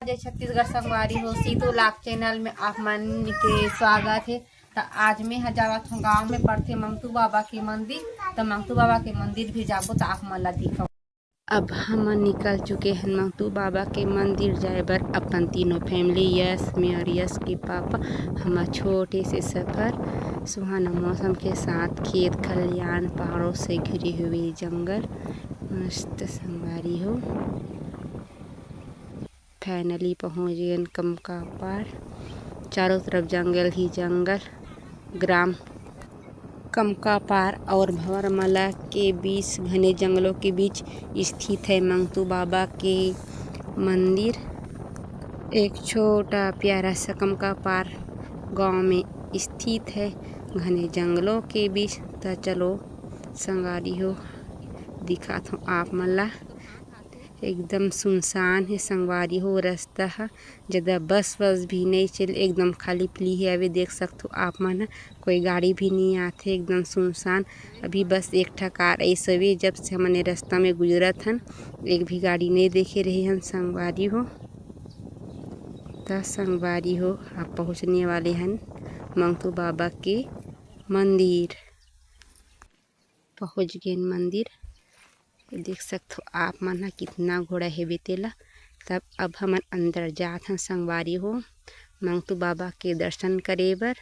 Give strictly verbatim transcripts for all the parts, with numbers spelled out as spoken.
जय छत्तीसगढ़ संगवारी हो, सीतू लाख चैनल में आप मन के स्वागत हे। त आज मैं ह जावत हूँ गांव में पड़थे मंगतू बाबा के मंदिर, त मंगतू बाबा के मंदिर भी जाबो त आप मन ला दिखाऊँ। अब हमन निकल चुके हन मंगतू बाबा के मंदिर जाए बर। अपन तीनों फैमिली, यश, मैं और यश के पापा, हमर छोटे से सफर, सुहाना मौसम के साथ खेत खलियान, पहाड़ों से घिरे हुए जंगल, मस्त संगवारी हो। फाइनली पहुँच गेन कमका पार। चारों तरफ जंगल ही जंगल। ग्राम कमका पार और भंवरमला के बीच, घने जंगलों के बीच स्थित है मंगतू बाबा के मंदिर। एक छोटा प्यारा सा कमका पार गांव में स्थित है, घने जंगलों के बीच। त चलो संगवारी हो, दिखात हूँ आप मन ला। एकदम सुनसान हे संगवारी हो, रस्ता ह। ज्यादा बस वस भी नइ चले, एकदम खाली पीली हे। अभी देख सकथो आप मन ह, कोई गाड़ी भी नइ आथे, एकदम सुनसान। अभी बस एक ठा कार ऐसवे, जब से हमन ए रस्ता में गुजरत हन, एक भी गाड़ी नइ देखे रहे हन संगवारी हो। त संगवारी हो, आप पहुँचने वाले हन मंगतू बाबा के मंदिर। पहुँच गेन मंदिर। देख सकथो आप मन ह कितना घोड़ा हेबे तेला। तब अब हमन अंदर जात हन संगवारी हो, मंगतू बाबा के दर्शन करे बर।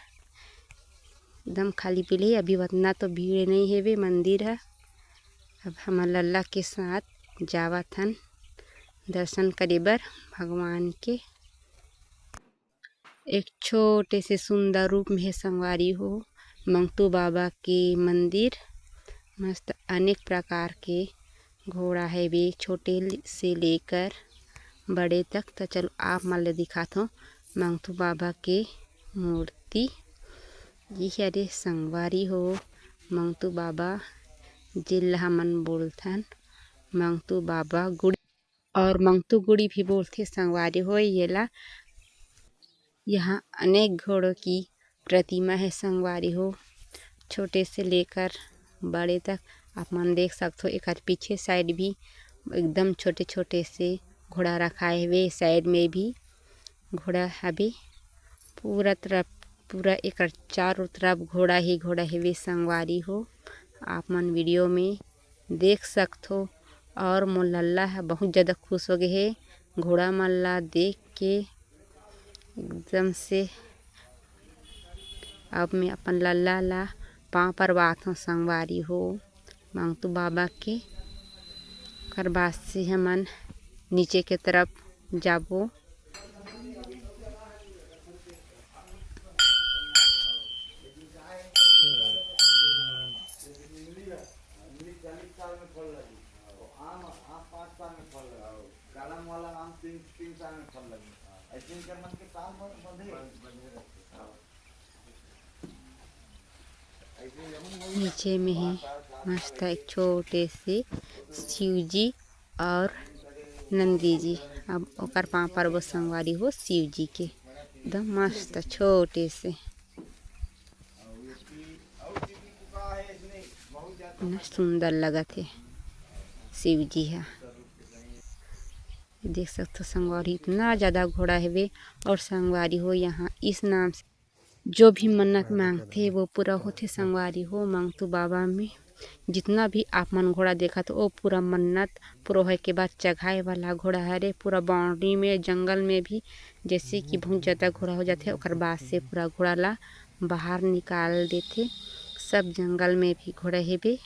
एकदम खाली पीली, अभी उतना तो भीड़ नइ हेबे मंदिर ह। अब हमन लल्ला के साथ जावत हन दर्शन करे बर भगवान के। एक छोटे से सुंदर रूप में हे संगवारी हो, मंगतू बाबा के मंदिर। मस्त अनेक प्रकार के घोड़ा हेबे, छोटे से लेकर बड़े तक। त चलो आप मन ल दिखाथों मंगतू बाबा के मूर्ति। ये हरे संगवारी हो, मंगतू बाबा जेला हमन बोलथन मंगतू बाबा गुड़ी। और मंगतू गुड़ी भी बोलथे संगवारी हो येला। यहाँ अनेक घोड़ों की प्रतिमा है संगवारी हो, छोटे से लेकर बड़े तक। आप मन देख सकथो, एकर पीछे साइड भी एकदम छोटे छोटे से घोड़ा रखाए हुए, साइड में भी घोड़ा हवे। पूरा तरफ, पूरा एकर चारों तरफ घोड़ा ही घोड़ा हेवे संगवारी हो। आप मन वीडियो में देख सकथो। और मोर लल्ला ह बहुत ज़्यादा खुश हो गए हे घोड़ा मन ला देख के एकदम से। अब मैं अपन लल्ला ला पाँव परवात हूँ संगवारी हो, मंगतू बाबा के। ओकर बाद से हमन नीचे के तरफ जाबो। नीचे में ही मस्त एक छोटे से शिव जी और नंदी जी। अब ओकर पाँव परबो संगवारी हो शिव जी के, एकदम मस्त छोटे से। इतना सुंदर लगत हे शिव जी हा। देख सकथो संगवारी, इतना ज़्यादा घोड़ा हेवे। और संगवारी हो, यहाँ इस नाम से जो भी मन्नत मांगथे वो पूरा होथे संगवारी हो। मंगतू बाबा में जितना भी आप मन घोड़ा देखत हो, वो पूरा मन्नत पूरा होए के बाद चघाए वाला घोड़ा हरे। पूरा बाउंड्री में, जंगल में भी जैसे कि बहुत ज़्यादा घोड़ा हो जाथे, ओकर बाद से पूरा घोड़ा ला बाहर निकाल देथे। सब जंगल में भी घोड़ा हेबे।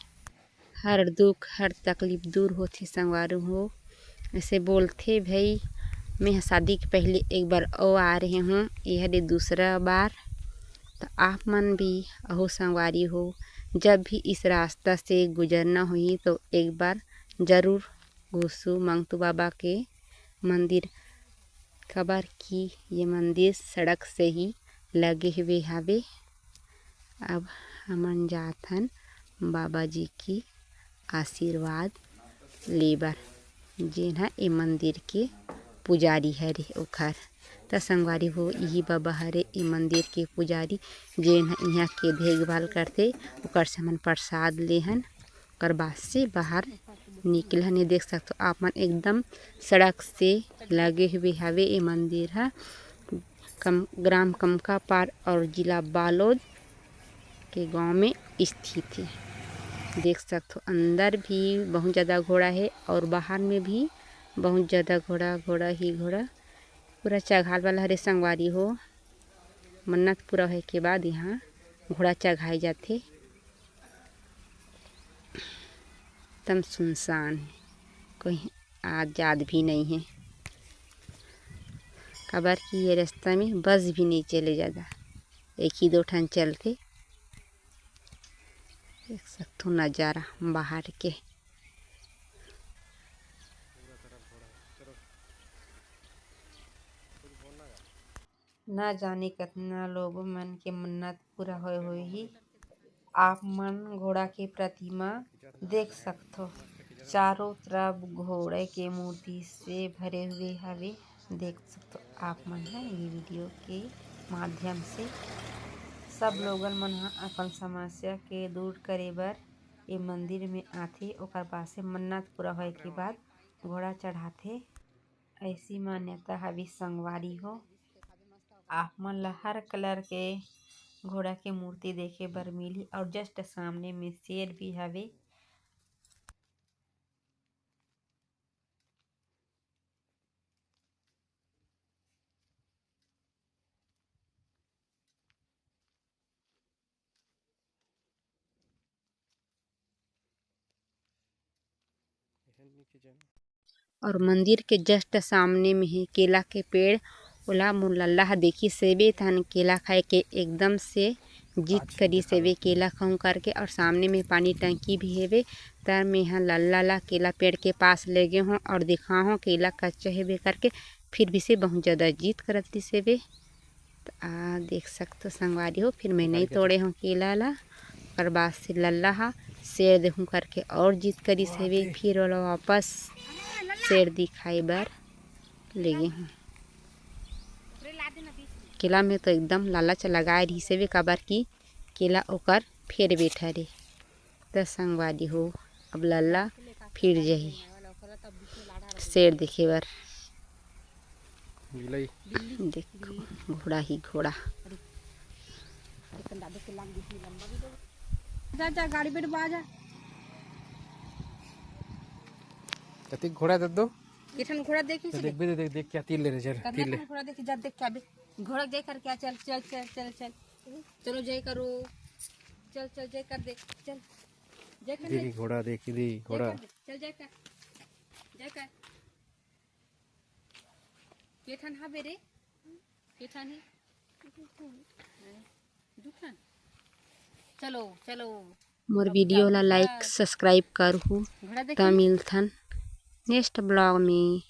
हर दुख, हर तकलीफ दूर होथे संगवारी हो। ऐसे बोलथे भाई, मैं ह शादी के पहले एक बार अउ आ रहे हूँ, ये हरे दूसरा बार। तो आप मन भी अहो संगवारी हो, जब भी इस रास्ता से गुजरना होही तो एक बार जरूर घुसू मंगतू बाबा के मंदिर, काबर कि ये मंदिर सड़क से ही लगे हुए हावे। अब हमन जाथन बाबा जी की आशीर्वाद लेबर, जेन ह ए मंदिर के पुजारी हरे ओखर। त संगवारी हो, इही बाबा हरे ए मंदिर के पुजारी, जेन ह इहाँ के देखभाल करथे। ओकर से हमन प्रसाद लेहन, ओकर बाद से बाहर निकलहन। ये देख सकथो आप मन, एकदम सड़क से लगे हुए हवे ये मंदिर ह। कम, ग्राम कमकापार और जिला बालोद के गांव में स्थित हे। देख सकथो, अंदर भी बहुत ज़्यादा घोड़ा हे और बाहर में भी बहुत ज़्यादा घोड़ा, घोड़ा ही घोड़ा। पूरा चघाल वाला हरे संगवारी हो। मन्नत पूरा होए के बाद यहाँ घोड़ा चघाए जाथे। एकदम सुनसान हे, कोई आत जात भी नहीं हे, काबर कि ये रास्ता में बस भी नहीं चले ज़्यादा, एक ही दो ठन चलथे। देख सकथो नज़ारा बाहर के। ना जाने कतना लोग मन के मन्नत पूरा होए होही। आप मन घोड़ा के प्रतिमा देख सकथो। चारों तरफ घोड़े के मूर्ति से भरे हुए हवे। देख सकथो आप मन ह ये वीडियो के माध्यम से। सब लोगन मन ह अपन समस्या के दूर करे बर ये मंदिर में आथे, ओकर बाद से मन्नत पूरा होए के बाद घोड़ा चढ़ाथे। ऐसी मान्यता हवे संगवारी हो। आप मन ला हर कलर के घोड़ा के मूर्ति देखे बर मिलही और जस्ट सामने में शेर भी हवे। और मंदिर के जस्ट सामने में ही केला के पेड़, ओला मोर लल्ला ह देखिस हेवे, तहन केला खाए के एकदम से जिद करिस हेवे, केला खाऊं करके। और सामने में पानी टंकी भी हेवे, त मेहा लल्ला ला केला पेड़ के पास ले गे हों और दिखा हों केला कच्चा हेवे करके, फिर भी से बहुत ज़्यादा जिद करत रिस हेवे। त आ देख सकथो संगवारी हो, फिर मैं नहीं तोड़े हों केला ला। ओकर बाद से लल्ला हा शेर देहूं करके और जिद करिस हेवे, फिर ओला वापस शेर दिखाए बर ले गे हों। केला में तो एकदम लालच लगाए रिस हेवे, काबर कि केला ओकर फेवरेट हरे। त संगवारी हो, अब लल्ला फिर जही शेर देखे बर। बिल्ली। देखो, घोड़ा ही घोड़ा। जा, जा, गाड़ी बैठ बा, जा। कतिक घोड़ा दे दो। किठन घोड़ा देखी से देख बे, देख, देख, क्या तीर ले रहे, चल, कतना तीर ले। घोड़ा देखी, जा, देख क्या बे। घोड़ा जय कर क्या, चल, चल, चल, चल, चल। चलो, जय करो। चल, चल, जय कर दे, चल। जय कर दे। देखी घोड़ा, देखी दी जय घोड़ा। कर दे, चल, जय कर। जय कर। के ठन हा बे रे? के ठन हे? दू ठन। चलो, चलो। मोर वीडियो ला लाइक, सब्सक्राइब करहू। घोड़ा त देखी। मिलथन नेक्स्ट ब्लॉग में।